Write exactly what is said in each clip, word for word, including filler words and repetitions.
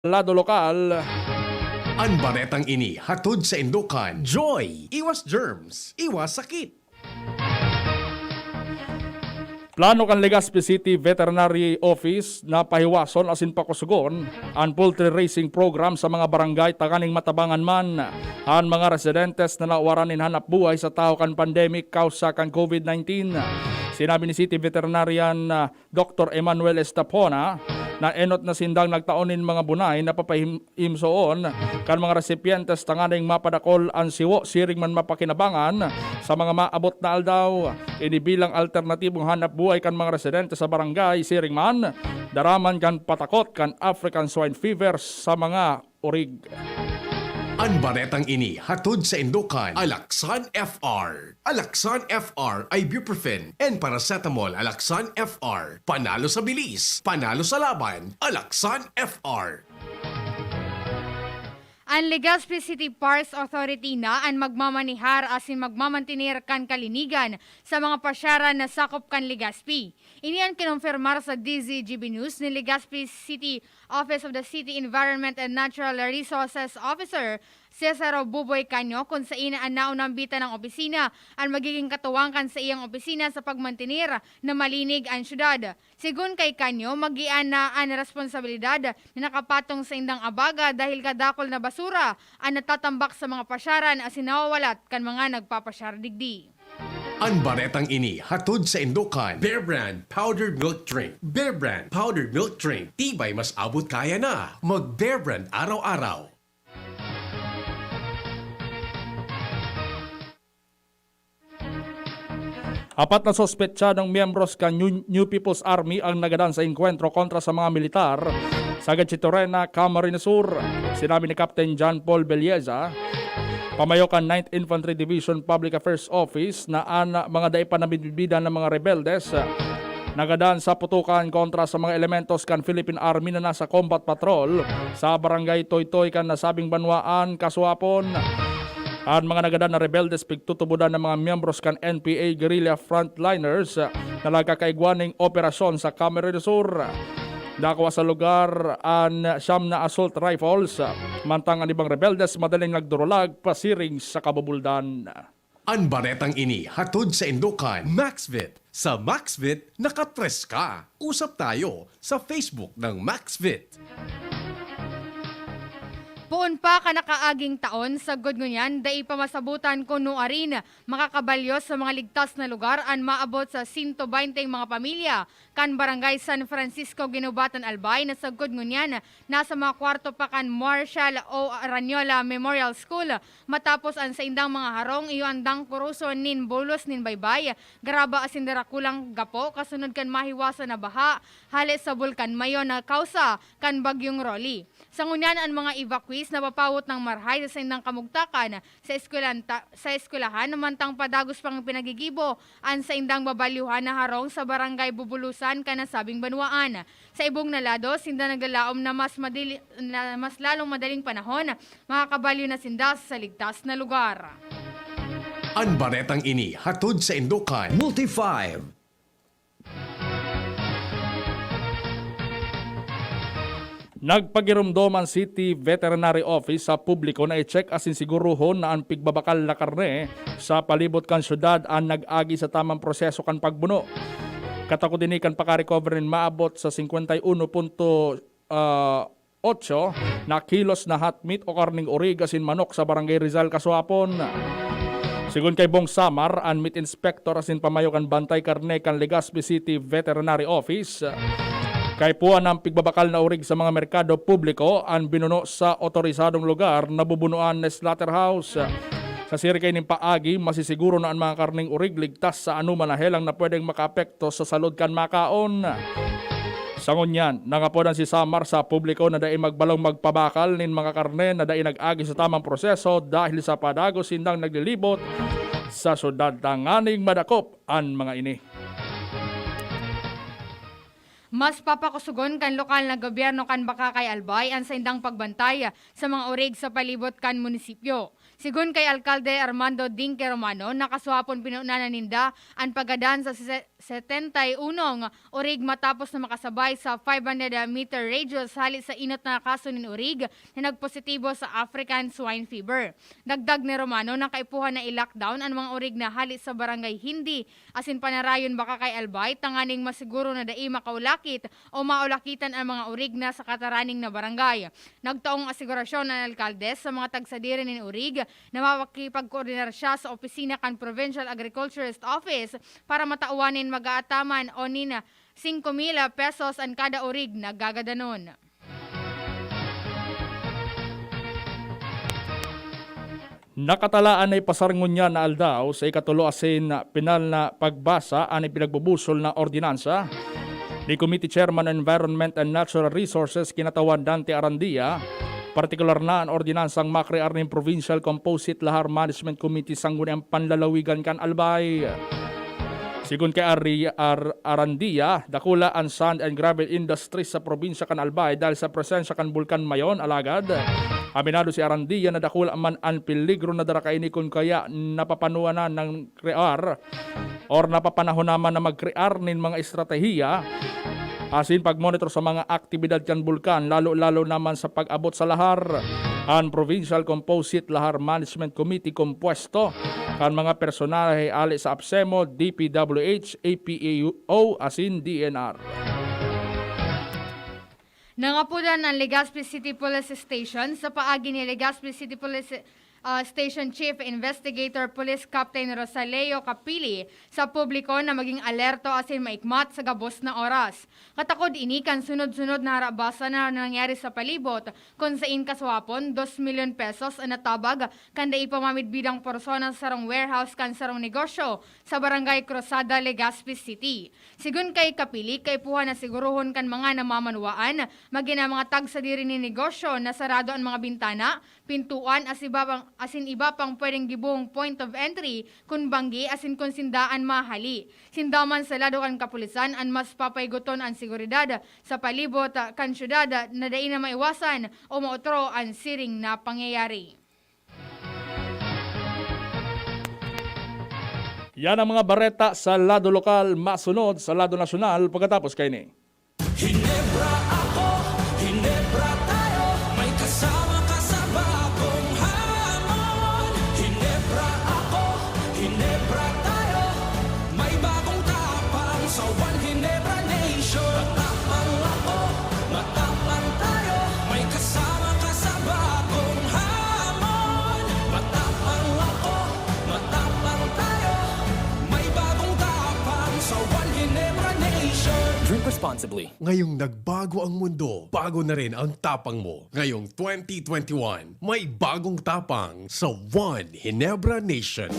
Lado lokal. An baretang ini hatod saindo kan Joy! Iwas germs, iwas sakit! Plano kan Legazpi City Veterinary Office na pahiwason asin pakusogon an poultry raising program sa mga barangay tanganing matabangan man an mga residentes na nawaran nin hanap buhay sa tahaw kan pandemic kausa kan COVID nineteen. Sinabi ni City Veterinarian, ah, Doktor Emmanuel Estapona, na enot na sindang nagtao nin mga bunay na papahim-, imsoon kan mga resipientes tanganing mapadakol an siwo siring man mapakinabangan sa mga maabot na aldaw. Ini bilang alternatibong hanap buhay kan mga residente sa barangay, siring man, daraman kan patakot kan African Swine Fever sa mga orig. An baretang ini hatod saindo kan Alaksan F R. Alaksan F R, ibuprofen and paracetamol. Alaksan F R, panalo sa bilis, panalo sa laban. Alaksan F R. An Legazpi City Parks Authority na an magmamanihar asin magmamantener kan kalinigan sa mga pasyaran na sakop kan Legazpi. Ini an kinompirmar sa D Z G B News ni Legazpi City Office of the City Environment and Natural Resources Officer Cesar Buboy Canio, kun saen an naunang bitan ng opisina an magiging katuwang kan saiyang opisina sa pagmantener na malinig an syudad. Segun kay Canio, magian na an responsabilidad na nakapatong sa indang abaga dahil kadakul na basura an natatambak sa mga pasyaran asin nawawalat kan mga nagpapasyar digdi. An baretang ini hatod saindo kan Bear Brand Powdered Milk Drink. Bear Brand Powdered Milk Drink, tibay mas abot kaya na. Mag Bear Brand araw-araw. Apat na suspetsadong miyembros kan New, New People's Army ang nagadan sa engkwentro kontra sa mga militar sa Gatchitorena, Camarines Sur. Sinabi ni Captain John Paul Belleza, pamayo kan Ninth Infantry Division Public Affairs Office, na an mga dai pa nabibida na mga rebeldes nagadan sa putukan kontra sa mga elementos kan Philippine Army na nasa combat patrol sa Barangay Toytoy kan nasabing banwaan, Kasuapon. An mga nagadan na rebeldes pigtutubodan ng mga miyembros kan N P A Guerrilla Frontliners na nagkakaigwa ning operasyon sa Camarines Sur. Nakuha sa lugar an siyam na assault rifles, mantang an ibang rebeldes madaling nagdurulag pasiring sa kabubuldan. An baretang ini hatod saindo kan Maxvit. Sa Maxvit, nakatres ka. Usap tayo sa Facebook ng Maxvit. Poon pa kan nakaaging taon, sagkod ngunyan, dai pa masabotan kun nuarin makakabalyo sa mga ligtas na lugar an maabot sa sento baynte mga pamilya kan Barangay San Francisco, Guinobatan, Albay, na sagkod ngunyan nasa mga kwarto pa kan Marshall O. Aranyola Memorial School, matapos an saindang mga harong iyo an dangkuroso nin bulos nin baybay, garaba asin darakulang gapo kasunod kan mahiwasan na baha hale sa Bulkan Mayon na kausa kan Bagyong Rolly. Sa ngunyan, an mga evacuees napapawot ng marhay sa saindang kamugtakan sa eskwelahan ta-, sa eskwelahan, mantang padagos pang pinagigibo an saindang babalyuhan na harong sa Barangay Bubulusan kan nasabing banwaan. Sa ibong na lado, sinda naglalaom na mas madili-, na mas lalong madaling panahon, makakabalyo na sinda sa ligtas na lugar. An baretang ini hatod saindo kan Multi Five. Nagpagiromdom an City Veterinary Office sa publiko na i-check asin siguruhon na an pigbabakal na karne sa palibot kan syudad an nag-agi sa tamang proseso kan pagbuno. Katakod ini kan paka-recover nin maabot sa singkwenta y uno punto, ah, otso na kilos na hot meat o karneng orig asin manok sa Barangay Rizal, Kasuapon. Sigon kay Bong Samar, an meat inspector asin pamayo kan Bantay Karne kan Legazpi City Veterinary Office, kaipuhan na an pigbabakal na orig sa mga merkado publiko an binuno sa otorisadong lugar na bubunoan na slaughterhouse. Sa sirikay nin paagi, masisiguro na an mga karneng orig ligtas sa anoman na helang na pwedeng makaapekto sa salud kan makaon. Sa ngunyan, nangapodan si Samar sa publiko na dai magbalong magpabakal nin mga karne na dai nag-agi sa tamang proseso dahil sa padagos sindang naglilibot sa syudad tanganing madakop an mga ini. Mas papakusogon kan lokal na gobyerno kan Bacacay, Albay an saindang pagbantay sa mga orig sa palibot kan munisipyo. Sigon kay Alkalde Armando Dinque Romano, nakaswapon pinuna na ninda an paggadan sa se-, setenta y unong orig matapos na makasabay sa five hundred meter radius hali sa inot na kaso nin orig na nagpositibo sa African Swine Fever. Dagdag ni Romano na kaipuhan na i-lockdown an mga orig na hali sa Barangay Hindi asin Panarayon, Bacacay, Albay, tanganing masiguro na dai makaulakit o maulakitan an mga orig na sa kataraning na barangay. Nagtaong asigurasyon an alkalde sa mga tagsadiri nin orig na makikipagkoordinar siya sa opisina kan Provincial Agriculturist Office para matawan nin mag-aataman o nin singko mil pesos an kada orig na gagadanon. Nakatalaan na ipasar ngunyan na aldaw sa ikatulo asin pinal na pagbasa an ipinagbubusol na ordinansa ni Committee Chairman on Environment and Natural Resources, Kinatawan Dante Arandia, partikular na an ordinansang makrear nin Provincial Composite Lahar Management Committee, Sangguniang Panlalawigan kan Albay. Sigon kay Ari-, Ar-, Arandia, dakula an sand and gravel industry sa probinsya kan Albay dahil sa presensya kan Bulkan Mayon. Alagad, aminado si Arandia na dakula man an peligro na dara kaini kun kaya napapanuan na ng krear or napapanahon naman na magkrear nin mga estratehiya asin pagmonitor sa mga aktibidad kan bulkan, lalo-lalo naman sa pag-abot sa lahar. An Provincial Composite Lahar Management Committee kompuesto kan mga personahe ali sa APSEMO, D P W H, A P A O asin D N R. Nangapudan an Legazpi City Police Station sa paagi ni Legazpi City Police, ah, Station Chief Investigator Police Captain Rosaleo Capili sa publiko na maging alerto asin maikmat sa gabos na oras. Katakod ini kan sunod-sunod na harabasan na nangyari sa palibot, kun sain kaswapon, dos milyon pesos an natabag kan dai pa mamidbidang porsona sa sarong warehouse kan sarong negosyo sa Barangay Cruzada, Legazpi City. Sigon kay Capili, kaipuhan na sigurohon kan mga namamanwaan, magin ang mga tagsadiri nin negosyo na sarado an mga bintana, pintuan, as iba pang, asin iba pang pwedeng gibong point of entry kun banggi asin kun sinda an mahali. Sinda man sa lado kan kapulisan an mas papaigoton an seguridad sa palibot, ah, kan syudad, ah, na dai na maiwasan o maotro an siring na pangyayari. Yan ang mga bareta sa lado lokal. Masunod sa lado nasyonal pagkatapos kaini. Hinebra ako, Hinebra tayo, may kasama ka sa bagong hamon. Hinebra ako, Hinebra tayo, may bagong tapang sa One Hinebra Nation. Matapang ako, matapang tayo, may kasama ka sa bagong hamon. Matapang ako, matapang tayo, may bagong tapang sa One Hinebra Nation. Drink responsibly. Ngayong nagbago ang mundo, bago na rin ang tapang mo. Ngayong twenty twenty-one, may bagong tapang sa One Hinebra Nation.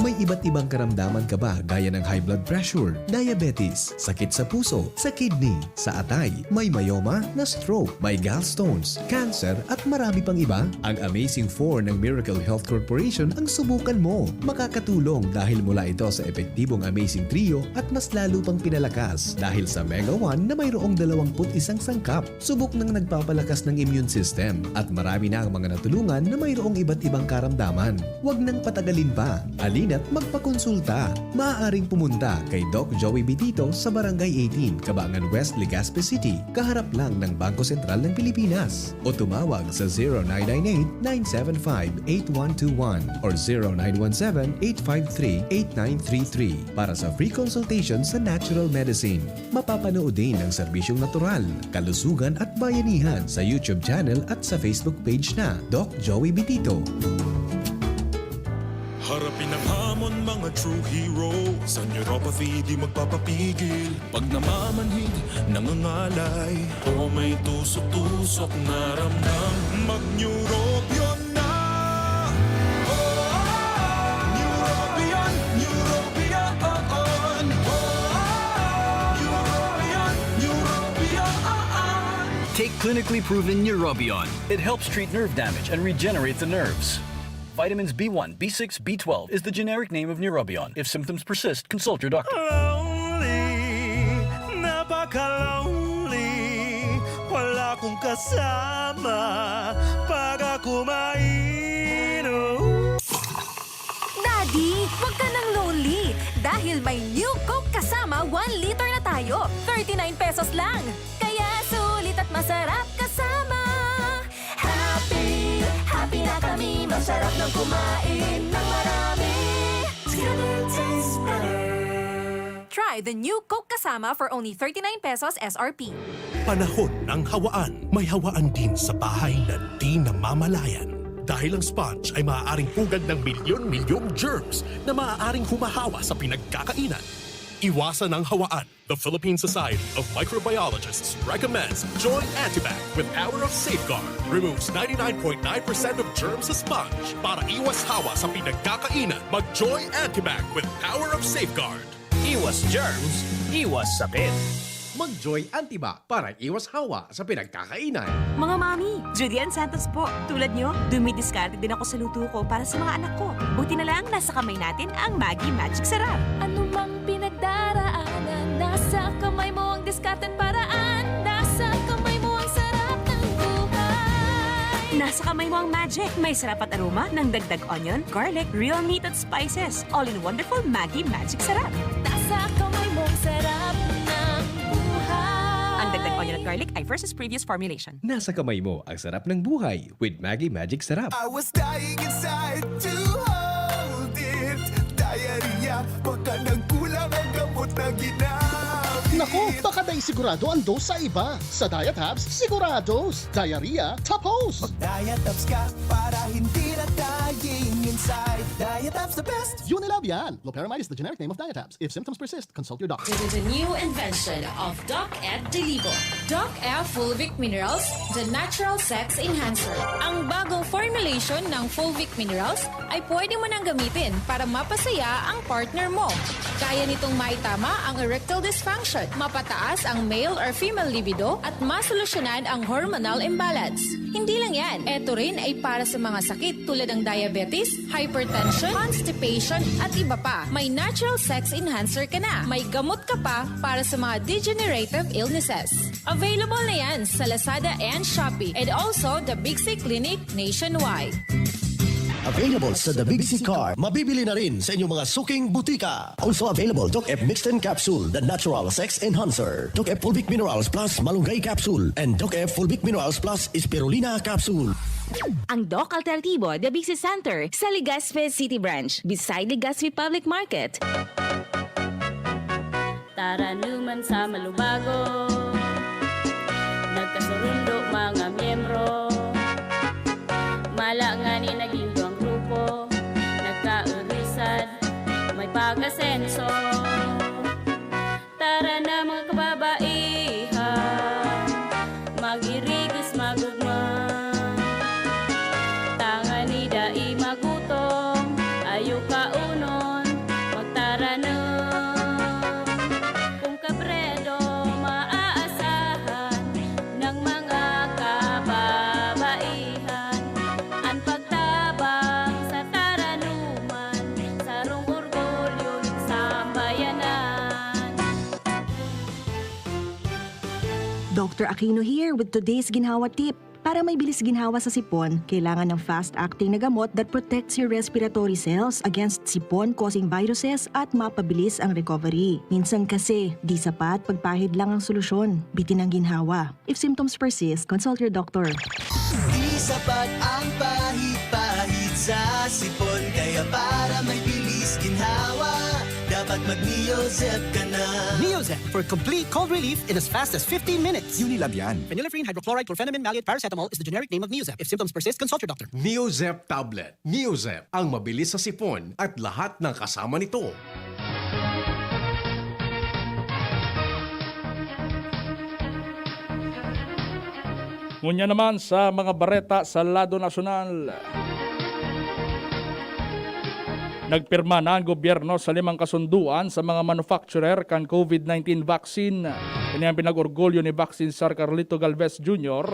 May iba't ibang karamdaman ka ba, gaya ng high blood pressure, diabetes, sakit sa puso, sa kidney, sa atay, may myoma, na-stroke, may gallstones, cancer, at marami pang iba? Ang Amazing Four ng Miracle Health Corporation ang subukan mo. Makakatulong dahil mula ito sa epektibong Amazing Trio at mas lalo pang pinalakas dahil sa Mega One na mayroong dalawampu't isang sangkap. Subok nang nagpapalakas ng immune system at marami na ang mga natulungan na mayroong iba't ibang karamdaman. Huwag nang patagalin pa. Halina't magpakonsulta. Maaaring pumunta kay Doc Joey Bitito sa Barangay eighteen, Cabangan West, Legazpi City, kaharap lang ng Bangko Sentral ng Pilipinas. O tumawag sa zero nine nine eight, nine seven five, eight one two one or zero nine one seven, eight five three, eight nine three three para sa free consultation sa natural medicine. Mapapanood din ang serbisyong natural, kalusugan at bayanihan sa YouTube channel at sa Facebook page na Doc Joey Bitito. Harapin ang hamon, mga true hero. Sa neuropathy, di magpapapigil. Pag namamanhid, nangangalay, o may tusok-tusok na ramdam, mag-Neurobion na! Oh, Neurobion, Neurobion, oh, oh. Neurobion, Neurobion, oh, oh. Take clinically proven Neurobion. It helps treat nerve damage and regenerates the nerves. Vitamins B one, B six, B twelve is the generic name of Neurobion. If symptoms persist, consult your doctor. Lonely, napaka- kasama para kumain. Oh. Daddy, wag ka nang lonely dahil may new Coke kasama one liter na tayo. Thirty-nine pesos lang. Kaya sulit at masarap kasama. Happy, happy na kami. Masarap ng kumain ng marami. Together tastes better. Try the new Coke Kasama for only thirty-nine pesos S R P. Panahon ng hawaan. May hawaan din sa bahay na di namamalayan. Dahil ang sponge ay maaaring pugad ng milyon-milyong germs na maaaring humahawa sa pinagkakainan. Iwasan ang hawaan. The Philippine Society of Microbiologists recommends Joy Antibac with Power of Safeguard. Removes ninety-nine point nine percent of germs sa sponge para iwas hawa sa pinagkakainan. Mag Joy Antibac with Power of Safeguard. Iwas germs, iwas sakit. Mag-Joy Antibac para iwas hawa sa pinagkakainan. Mga mami, Judy Ann Santos po. Tulad nyo, dumidiskarte din ako sa luto ko para sa mga anak ko. Buti na lang, nasa kamay natin ang Maggi Magic Sarap. Ano mang pinagdaraanan, nasa kamay mo ang diskarte't paraan. Nasa kamay mo ang sarap ng buhay. Nasa kamay mo ang magic. May sarap at aroma ng dagdag onion, garlic, real meat at spices. All in wonderful Maggi Magic Sarap. Nasa kamay mo ang sarap ng buhay. Ang dagdag onion at garlic ay versus previous formulation. Nasa kamay mo ang sarap ng buhay with Maggi Magic Sarap. I was dying inside to hold it. Diarrhea, baka nagkulang ang gamot na ginamit. Naku, baka dai sigurado ang dose sa iba. Sa Diatabs, sigurados. Diarrhea, tapos! Mag-Diatabs ka para hindi na dying inside. Diatabs the best! Unilab yan! Loperamide is the generic name of Diatabs. If symptoms persist, consult your doctor. With the new invention of Doc Ed Delibo. Doc F Fulvic Minerals, the natural sex enhancer. Ang bagong formulation ng Fulvic Minerals ay pwede mo nang gamitin para mapasaya ang partner mo. Kaya nitong maitama ang erectile dysfunction, mapataas ang male or female libido at masolusyonan ang hormonal imbalance. Hindi lang yan, eto rin ay para sa mga sakit tulad ng diabetes, hypertension, constipation at iba pa. May natural sex enhancer ka na. May gamot ka pa para sa mga degenerative illnesses. Available na yan sa Lazada and Shopee and also the Big C Clinic nationwide. Available sa The Big C Car. Mabibili na rin sa inyong mga suking butika. Also available, Doc F Mixten Capsule, the natural sex enhancer. Doc F Fulvic Minerals Plus Malunggay Capsule. And Doc F Fulvic Minerals Plus Spirulina Capsule. Ang Doc Alternatibo, The Big C Center, sa Legazpi City Branch, beside Legazpi Public Market. Taranuman sa malubago, nagkasurundo mga miyembro. Mala ngani naging duwang grupo, nagkaurisan, may pag-asenso. Tara na mga kababaihan, mag-irigis magugma. Tangani dai magutom, ayo kaunon, magtaranom. Kung kabredo maaasahan ng mga kababaihan, an pagtabang sa taranuman, sarong orgulyo nin sambayanan. Doctor Aquino here with today's ginhawa tip. Para may bilis ginhawa sa sipon, kailangan ng fast-acting na gamot that protects your respiratory cells against sipon-causing viruses at mapabilis ang recovery. Minsan kasi, di sapat pagpahid lang ang solusyon. Bitin ang ginhawa. If symptoms persist, consult your doctor. Di sapat ang pahid-pahid sa sipon, kaya para may bilis ginhawa, dapat mag-Neozep ka na. Neozep for complete cold relief in as fast as fifteen minutes. Unilab yan. Phenylephrine, hydrochloride, chlorphenamine maleate, paracetamol is the generic name of Neozep. If symptoms persist, consult your doctor. Neozep tablet. Neozep, ang mabilis sa sipon at lahat ng kasama nito. Ngunyan naman sa mga bareta sa lado nasyonal. Nagpirma na ang gobyerno sa limang kasunduan sa mga manufacturer kan COVID nineteen vaccine. Ini ang pinag-orgulyo ni Vaccine Sir Carlito Galvez Junior,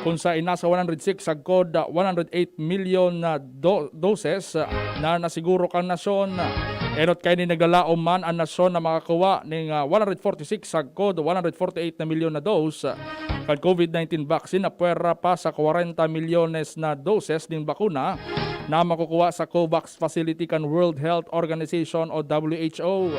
kun sa inasa one hundred six sagkod one hundred eight million na do- doses na nasiguro kan nasyon. Enot kaini, naglalaom man an nasyon na makakuha ning, ah, one hundred forty six sagkod one hundred forty eight na milyon na dose, ah, kan COVID nineteen vaccine na pwera pa sa kwarenta milyones na doses ning bakuna na makukuha sa COVAX facility kan World Health Organization o W H O.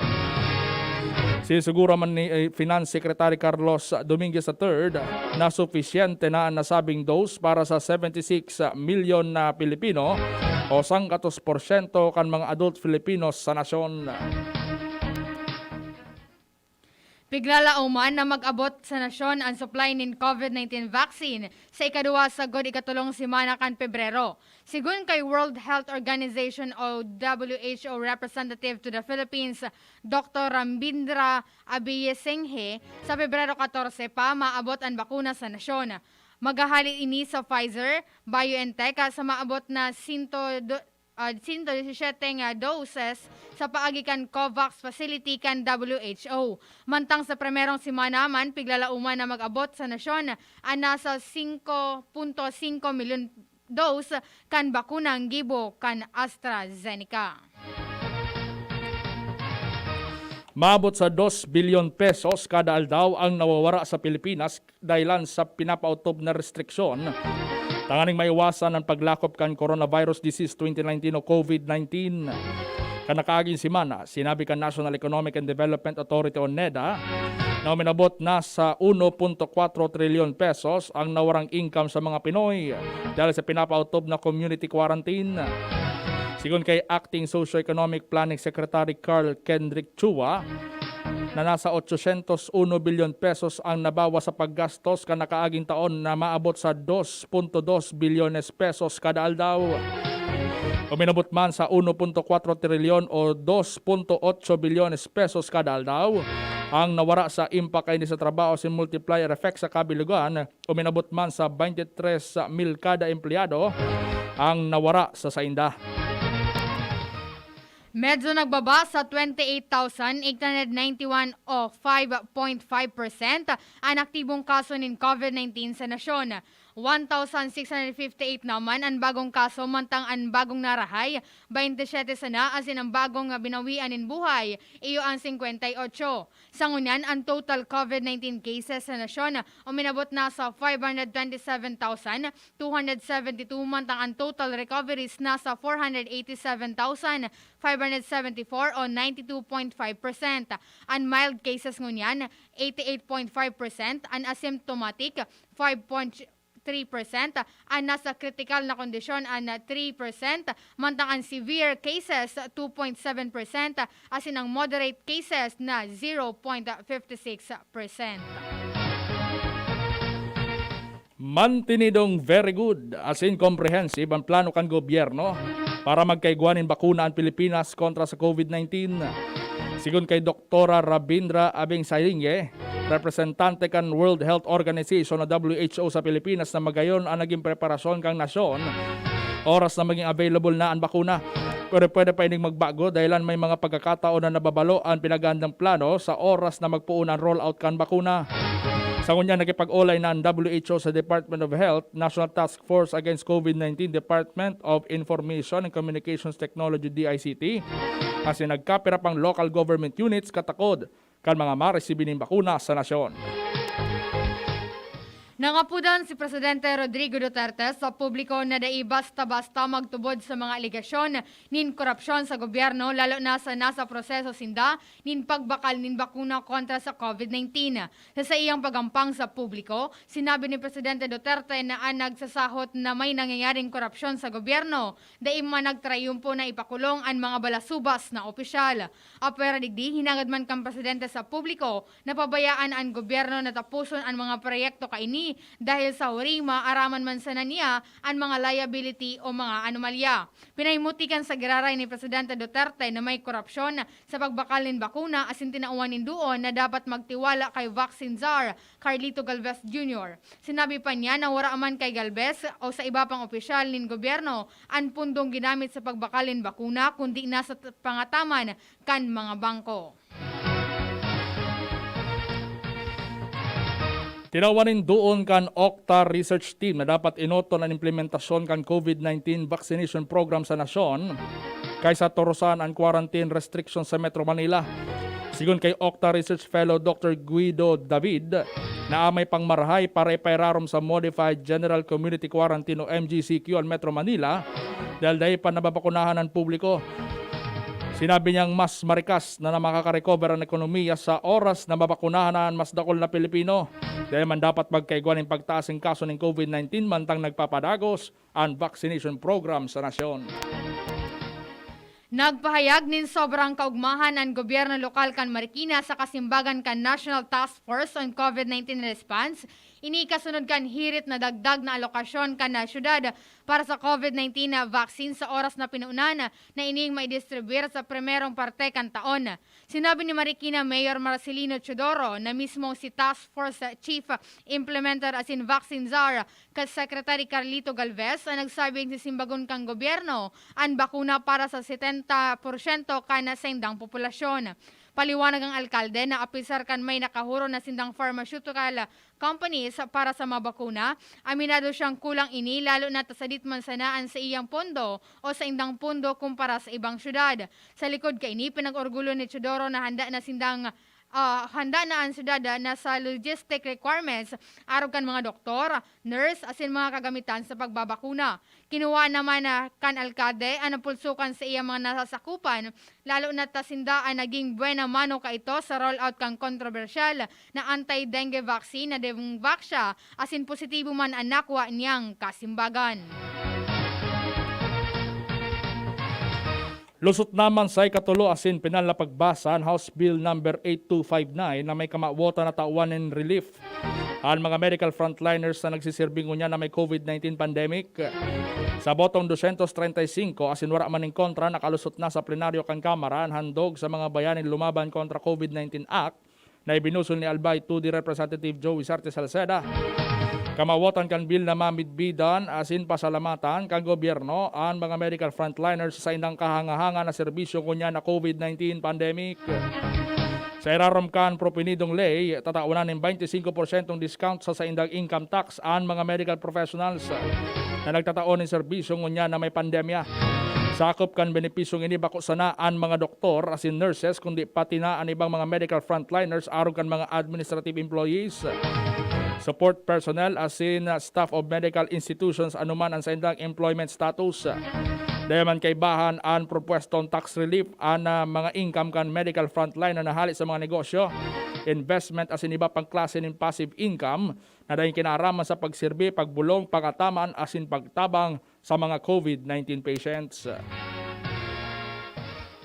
Sinisuguro man ni, eh, Finance Secretary Carlos Dominguez the third na supisyente na an nasabing dose para sa seventy six milyon na Pilipino o sangkatos porsyento kan mga adult Filipinos sa nasyon. Piglalaoman na mag-abot sa nasyon an supply nin COVID nineteen vaccine sa ikaduwa sagkod ikatolong semana kan Pebrero. Sigon kay World Health Organization o W H O representative to the Philippines, Doctor Rambindra Abeyesinghe, sa Pebrero katorse pa maabot an bakuna sa nasyon. Maghahali ini sa Pfizer, BioNTech, ah, sa maabot na sinto do-, ah, sinto disisiyete nga doses sa paagi kan COVAX facility kan W H O. Mantang sa primerong semana man, piglalaoman na mag-abot sa nasyon an nasa singko punto singko milyon dose kan bakunang gibo kan AstraZeneca. Maabot sa dos bilyon pesos kada aldaw ang nawawara sa Pilipinas dahilan sa pinapaotob na restriksyon tanganing maiwasan ang paglakop kan coronavirus disease twenty nineteen o COVID nineteen. Kan nakaaging semana, sinabi kan National Economic and Development Authority o NEDA na uminabot na sa uno punto kwatro trilyon pesos ang nawarang income sa mga Pinoy dahil sa pinapaotob na community quarantine. Sigon kay Acting Socio-Economic Planning Secretary Carl Kendrick Chua, na nasa ochosyentos uno bilyon pesos ang nabawas sa paggastos kan nakaaging taon na maabot sa dos punto dos bilyones pesos kada aldaw. Uminabot man sa uno punto kwatro trilyon o dos punto otso bilyones pesos kada aldaw ang nawara sa impact kaini sa trabaho sin multiplier effect sa kabilugan, uminabot man sa baynte tres mil kada empleyado ang nawara sa sainda. Medyo nagbaba sa twenty-eight thousand eight hundred ninety-one o five point five percent an aktibong kaso nin COVID nineteen sa nasyon. One thousand six hundred fifty-eight naman an bagong kaso, mantang an bagong narahay, baynte siyete sana, asin an bagong binawian nin buhay, iyo an singkwenta y otso. Sa ngunyan, an total COVID nineteen cases sa nasyon uminabot na sa five hundred twenty-seven thousand two hundred seventy-two, mantang an total recoveries nasa four hundred eighty-seven thousand five hundred seventy-four o ninety-two point five percent. An mild cases ngunyan, eighty-eight point five percent, an asymptomatic, five point three percent, an nasa kritikal na kondisyon, an three percent, mantang an severe cases, two point seven percent, asin ang moderate cases na zero point fifty six percent. Mantinidong very good asin comprehensive ang plano kan gobyerno para magkaigwa nin bakuna an Pilipinas kontra sa COVID nineteen. Sigon kay Doktora Rabindra Abing Salinge, representante kan World Health Organization o W H O sa Pilipinas, na magayon an naging preparasyon kan nasyon oras na maging available na an bakuna. Pero pwede pa ining magbago dahilan may mga pagkakataon na nababalo an pinaghahandang plano sa oras na magpoon an rollout kan bakuna. Sa ngunyan, nakipag-olay na an W H O sa Department of Health, National Task Force Against COVID nineteen, Department of Information and Communications Technology, D I C T, asin nagkapira pang local government units katakod kan mga maresibi nin bakuna sa nasyon. Nangapudan si Presidente Rodrigo Duterte sa publiko na dai basta-basta magtubod sa mga alegasyon nin korupsyon sa gobyerno, lalo na sa nasa proseso sinda nin pagbakal nin bakuna kontra sa COVID nineteen. Sa saiyang pagampang sa publiko, sinabi ni Presidente Duterte na an nagsasahot na may nangyayaring korupsyon sa gobyerno, dai man nagtrayumpo na ipakulong an mga balasubas na opisyal. Apwera digdi, hinangad man kan presidente sa publiko na pabayaan an gobyerno na taposon an mga proyekto kaini, dahil sa huring maaaraman man sana niya an mga liability o mga anomalya. Pinahimutikan sa giraray ni Presidente Duterte na may korupsyon sa pagbakal nin bakuna asin tinawan nin duon na dapat magtiwala kay Vaccine Czar Carlito Galvez Junior. Sinabi pa niya na wara man kay Galvez o sa iba pang opisyal nin gobyerno an pundong ginamit sa pagbakal nin bakuna, kundi nasa t-, pangataman kan mga bangko. Tinawan nin duon kan Octa Research Team na dapat enoton an implementasyon kan COVID nineteen vaccination program sa nasyon kaysa turusan an quarantine restrictions sa Metro Manila. Sigon kay Octa Research Fellow Doctor Guido David, naamay pang marahay para ipairarom sa Modified General Community Quarantine o M G C Q an Metro Manila dahil dai pa nababakunahan an publiko. Sinabi niyang mas marikas na, na makakarecover an ekonomiya sa oras na mabakunahan na an mas dakul na Pilipino. Dai man dapat magkaigwa nin pagtaas nin kaso nin COVID nineteen mantang nagpapadagos an vaccination program sa nasyon. Nagpahayag nin sobrang kaugmahan an gobyerno lokal kan Marikina sa kasimbagan kan National Task Force on COVID nineteen Response, ini kasunod kan hirit na dagdag na alokasyon kan, ah, syudad para sa COVID nineteen na vaccine sa oras na pinaunan na ining maidistribuir sa primerong parte kan taon. Sinabi ni Marikina Mayor Marcelino Teodoro na mismo si Task Force Chief Implementer asin Vaccine Czar ka Secretary Carlito Galvez ang nagsabing sisimbagon kan gobyerno an bakuna para sa setenta porsyento kan saindang populasyon. Paliwanag ang alkalde na apisar kan may nakahuro na sindang pharmaceutical companies para sa mga bakuna, aminado siyang kulang ini lalo na ta sadit man sana an saiyang pondo o saindang pondo kumpara sa ibang syudad. Sa likod kaini, pinag-orgulyo ni Teodoro na handa na sindang ah, handa na an syudad, ah, na sa logistic requirements arog kan mga doktor, nurse, asin mga kagamitan sa pagbabakuna. Kinuha naman, ah, kan alkalde an napulsukan sa iyang mga nasasakupan, lalo na ta sinda an naging buena mano kaito sa rollout kan kontrobersyal na anti-dengue vaccine na Dengvaxia, asin positibo man an nakua niyang kasimbagan. Lusot naman sa ikatulo asin pinal na pagbasa an House Bill number eight two five nine na may kamawotan na tawan nin relief an mga medical frontliners na nagsisirbi ngunyan na may COVID nineteen pandemic. Sa botong dosyentos treinta y cinco asin wara man nin kontra, nakalusot na sa plenaryo kan Kamara an handog sa mga bayaning lumaban kontra COVID nineteen Act na ibinusol ni Albay two D Representative Joey Sarte Salceda. Kamawotan kan bill na mamidbidan asin pasalamatan kan gobyerno an mga medical frontliners sa saindang kahangahanga na serbisyo ngunyan na COVID nineteen pandemic. Sa irarom kan propinidong ley, tatawanan nin twenty-five porsyentong discount sa saindang income tax an mga medical professionals na nagtatao nin serbisyo ngunyan na may pandemya. Sakop kan benepisyong ini bako sana an mga doktor asin nurses, kundi pati na an ibang mga medical frontliners arog kan mga administrative employees, support personnel asin staff of medical institutions, anuman an saindang employment status. Dai man kaibahan an propwestong tax relief an, ah, mga income kan medical frontliner na hali sa mga negosyo, investment asin iba pang klase nin passive income na daing kinaaraman sa pagserbi, pagbolong, pangataman asin pagtabang sa mga COVID nineteen patients.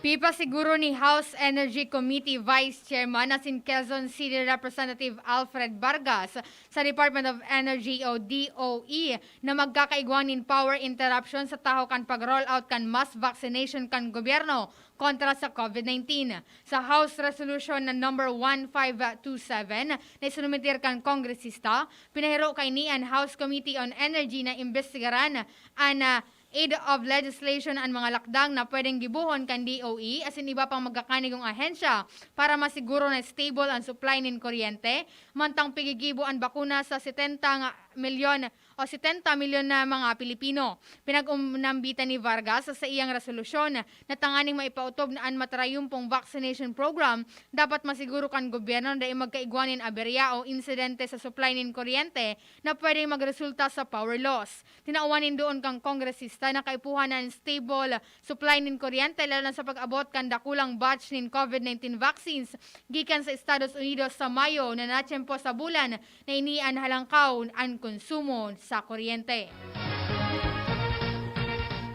Pipasiguro ni House Energy Committee Vice Chairman asin Quezon City Representative Alfred Vargas sa Department of Energy o D O E na magkakaigwa nin power interruption sa tahaw kan pag-rollout kan mass vaccination kan gobyerno kontra sa COVID nineteen. Sa House Resolution na number one five two seven na isinumitir kan kongresista, pinahiro kaini an House Committee on Energy na imbestigaran an, ah, aid of legislation an mga lakdang na pwedeng gibohon kan D O E asin iba pang magkakanigong ahensya para masiguro na stable an supply nin kuryente, mantang pigigibo an bakuna sa setenta nga milyon o setenta milyon na mga Pilipino. Pinag-unambitan ni Vargas sa iyang resolusyon na tanganing maipaotob na an matarayumpong vaccination program, dapat masiguro kan gobyerno na dai magkaigwa nin aberya o insidente sa supply nin kuryente na pwedeng magresulta sa power loss. Tinawan nin duon kan kongresista na kaipuhan na an stable supply nin kuryente, lalo na sa pag-abot kan dakulang batch nin COVID nineteen vaccines gikan sa Estados Unidos sa Mayo, na natiyempo sa bulan na ini an halangkaw an konsumo sa kuryente.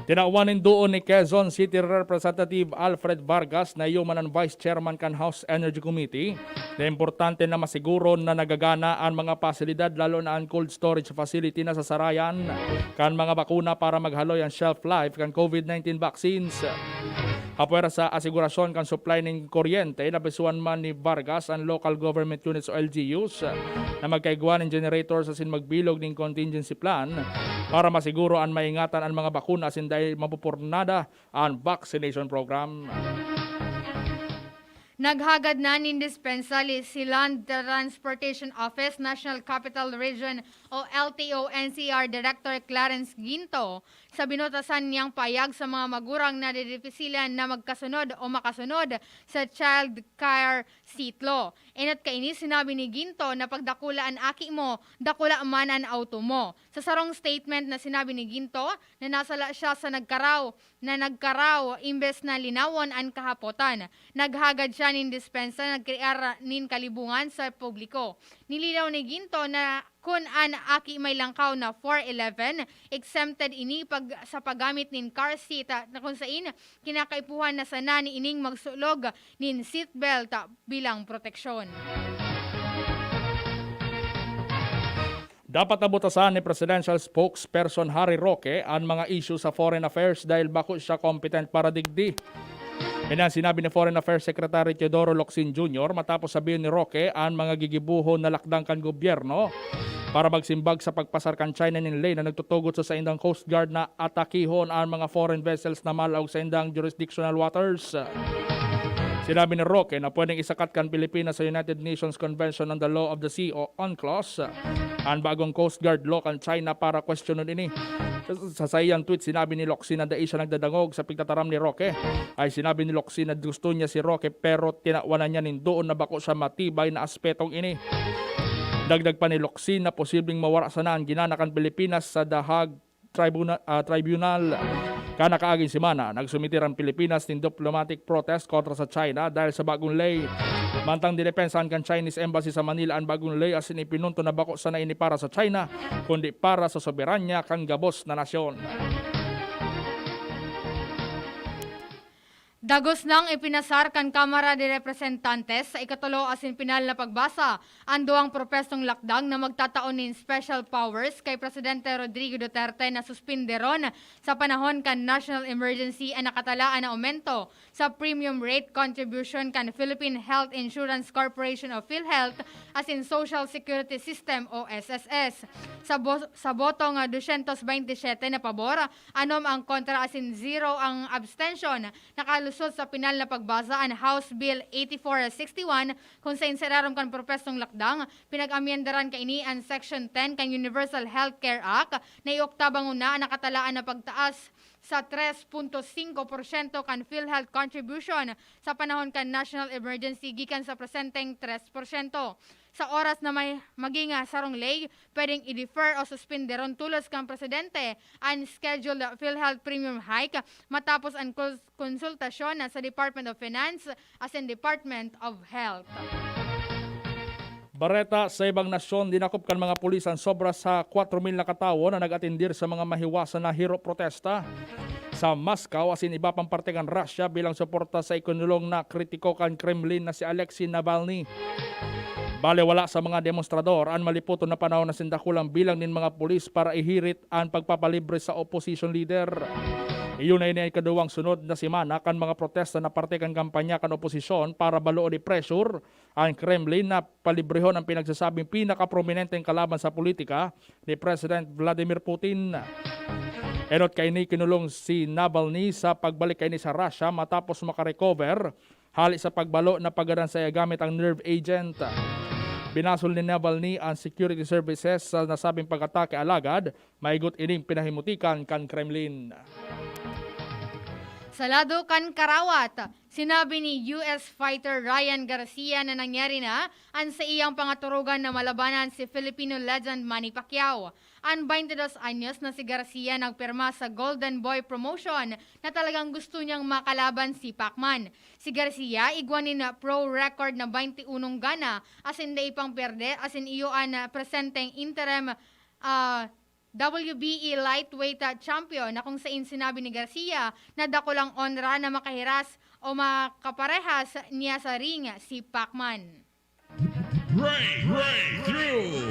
Tinawan nin duon ni Quezon City Representative Alfred Vargas, na iyo man an Vice Chairman kan House Energy Committee, na importante na masiguro na nagagana an mga pasilidad, lalo na an cold storage facility na sasarayan kan mga bakuna para maghaloy an shelf life kan COVID nineteen vaccines. Hapwera sa asigurasyon kan supply nin kuryente, naprisuhan man ni Vargas an local government units o L G Us na magkaigwa nin generators asin magbilog nin contingency plan para masiguro an maingatan an mga bakuna asin dai mapupurnada an vaccination program. Naghagad na nin dispensa li si Land Transportation Office, National Capital Region o L T O N C R Director Clarence Ginto sa binutasan niyang payag sa mga magurang na didipisilan na magkasunod o makasunod sa child care seat law. Enot kaini, sinabi ni Ginto na pagdakula an aki mo, dakula man an auto mo. Sa sarong statement na sinabi ni Ginto na nasala siya sa nagkaraw na nagkaraw imbes na linawon an kahapotan. Naghagad siya nin dispensa, nagkrear nin kalibungan sa publiko. Nilinaw ni Ginto na kun an aki may langkaw na four eleven, exempted ini pag, sa paggamit nin car seat, ah, na kung sain kinakaipuhan na sana ni ining magsulog nin seatbelt, ah, bilang proteksyon. Dapat nabutasan ni Presidential Spokesperson Harry Roque an mga isyu sa foreign affairs dahil bako siya competent para digdi. Yan ang sinabi ni Foreign Affairs Secretary Teodoro Locsin Junior matapos sabihin ni Roque an mga gigibohon na lakdang kan gobyerno para magsimbag sa pagpasar kan China nin ley na nagtutugot sa saindang Coast Guard na atakihon an mga foreign vessels na malaog sa indang jurisdictional waters. Sinabi ni Roque na pwedeng isakat kan Pilipinas sa United Nations Convention on the Law of the Sea o UNCLOS an bagong Coast Guard Law kan China para kwestiyonon ini. Sa saiyang tweet, sinabi ni Locsin na dai siya nagdadangog sa pigtataram ni Roque. Ay sinabi ni Locsin na gusto niya si Roque pero tinawanan niya nin doon na bako siya matibay na aspetong ini. Dagdag pa ni Locsin na posibleng mawara sana an ginana kan Pilipinas sa The Hague tribuna, ah, tribunal. Kan nakaaging semana, nagsumiter ang Pilipinas nin diplomatic protest kontra sa China dahil sa bagong ley. Mantang dinepensahan kan Chinese Embassy sa Manila an bagong ley asin ipinunto na bako sana ini para sa China, kundi para sa soberanya kan gabos na nasyon. Dagos nang ipinasar kan Kamara de Representantes sa ikatulo asin pinal na pagbasa an duwang propestong lakdang na magtatao nin special powers kay Presidente Rodrigo Duterte na suspinderon sa panahon kan national emergency an nakatalaan na aumento sa premium rate contribution kan Philippine Health Insurance Corporation o PhilHealth asin Social Security System o S S S. Sa, bo- sa botong, ah, dosyentos bente siyete na pabor, anom ang kontra asin zero ang abstention, nakalusot sa pinal na pagbasa an House Bill eighty-four sixty-one, kun saen sa irarom kan propestong lakdang, pinag-amyendaran kaini an Section ten kan Universal Health Care Act na iokta banguna an nakatalaan na pagtaas sa tres punto singko porsyento kan PhilHealth contribution sa panahon kan national emergency gikan sa presenteng tres porsyento. Sa oras na may maging, ah, sarong ley, pwedeng i-defer o suspinderon tolos kan presidente an scheduled PhilHealth premium hike matapos an kons- konsultasyon sa Department of Finance asin Department of Health. Bareta sa ibang nasyon, dinakop kan mga pulis an sobra sa kwatro mil na katawo na nag-atendir sa mga mahiwasan na hiro protesta. Sa Moscow asin iba pang parte kan Russia bilang suporta sa ikinulong na kritiko kan Kremlin na si Alexei Navalny. Bale, wala sa mga demonstrador an maliputon na panahon na sinda kulang bilang nin mga pulis para ihirit an pagpapalibre sa opposition leader. Iyo na ini an ikaduwang sunod na semana kan mga protesta na parte kan kampanya kan oposisyon para baloon i-pressure an Kremlin na palibrehon ang pinagsasabing pinakaprominenteng kalaban sa politika ni President Vladimir Putin. Enot kaini kinulong si Navalny sa pagbalik kaini sa Russia matapos makarecover hali sa pagbalo na pagadan saiya gamit ang nerve agent. Binasol ni Navalny ang security services sa nasabing pag-atake, alagad maigot ining pinahimutikan kan Kremlin. Sa lado kan karawat, sinabi ni U S fighter Ryan Garcia na nangyari na an saiyang pangaturugan na malabanan si Filipino legend Manny Pacquiao. An twenty-dos anyos na si Garcia nagpirma sa Golden Boy Promotion na talagang gusto niyang makalaban si Pacman. Si Garcia igwa nin pro record na twenty-unong gana asin dai pang pierde asin iyo an presenteng interim, ah, W B E lightweight, ah, champion na kung sain sinabi ni Garcia na dakulang onra na makahiras o makaparehas niya sa ring si Pacman. Break, breakthrough.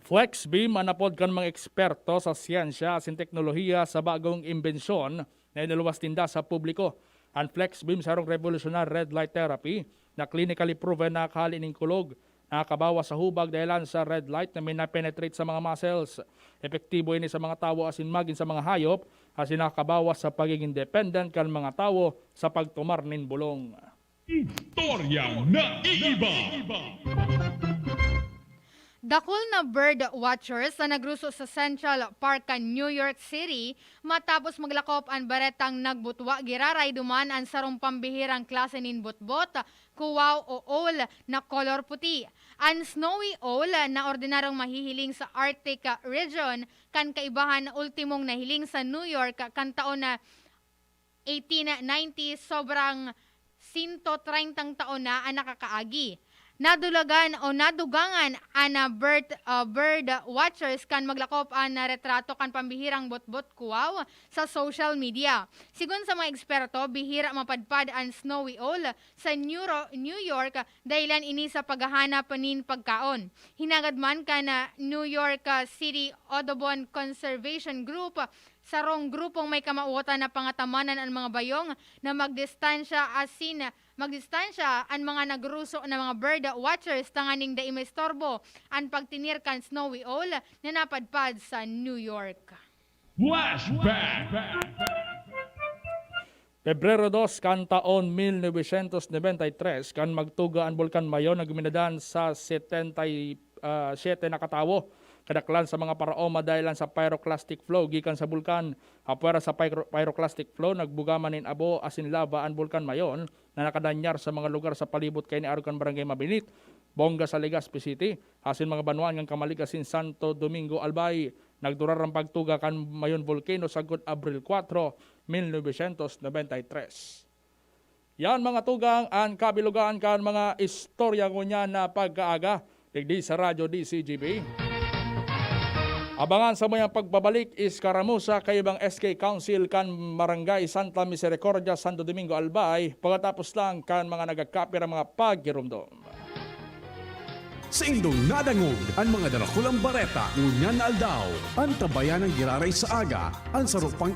Flex beam an apod kan mga eksperto sa siyensya asin teknolohiya sa bagong imbensyon na inaluwas ninda sa publiko. An flex beam sarong revolutionary red light therapy na clinically proven na nakahali nin kulog Nakakabawas sa hubag dahelan sa red light na minapenetrate sa mga muscles. Epektibo ini sa mga tawo asin magin sa mga hayop, asin nakakabawas sa pagiging dependent kan mga tawo sa pagtumar nin bulong. Istoryang naiiba. Dakul na bird watchers na nagruso sa Central Park kan New York City matapos maglakop an baretang nagbutwa giraray duman an sarong pambihirang klase nin botbot, kuwaw o owl na kolor puti. An snowy owl na ordinaryong mahihiling sa Arctic region kan kaibahan ultimong nahiling sa New York kan taon na eighteen ninety, sobrang sinto treintang taon na an nakakaagi. Nadulagan o nadugangan an, ah, bird, ah, bird watchers kan maglakop an, ah, retrato kan pambihirang botbot kuwaw sa social media. Sigon sa mga eksperto, bihira mapadpad an snowy owl sa New Ro-, New York, dahilan ini sa paghahanap nin pagkaon. Hinagad man kan, ah, New York, ah, City Audubon Conservation Group, sarong grupong may kamawotan na pangatamanan an mga bayong na magdistansya asin magdistansya an mga nagruso na mga bird watchers tanganing dai maistorbo an pagtinir kan snowy owl na napadpad sa New York. Flashback! Pebrero dos kan taon mil novecientos nobenta y tres, kan magtuga an Bulkan Mayon na guminadan sa setenta y siyete na katawo. Kadaklan sa mga paraoma dahilan sa pyroclastic flow gikan sa bulkan. Apwera sa pyro- pyroclastic flow, nagbugaman nin abo asin lava an Bulkan Mayon na nakadanyar sa mga lugar sa palibot kaini arog kan Barangay Mabinit, Bongga sa Legazpi City, asin mga banwaan kan Camalig asin Santo Domingo, Albay. Nagdurar an pagtuga kan Mayon Volcano sagkod Abril kuwatro, mil novecientos nobenta y tres. Yan, mga tugang, an kabilugan kan mga istorya ngunyan na pagkaaga digdi sa Radyo D C G B. Abangan sa mayang pagbabalik, iskaramusa kaibang S K Council kan Barangay Santa Misericordia, Santo Domingo, Albay, pagkatapos lang kan mga nagakapirang mga paggiromdom. Saindong nadangog an mga darakulang bareta ngunyan na aldaw. An tabayan nang giraray sa aga, an saro pang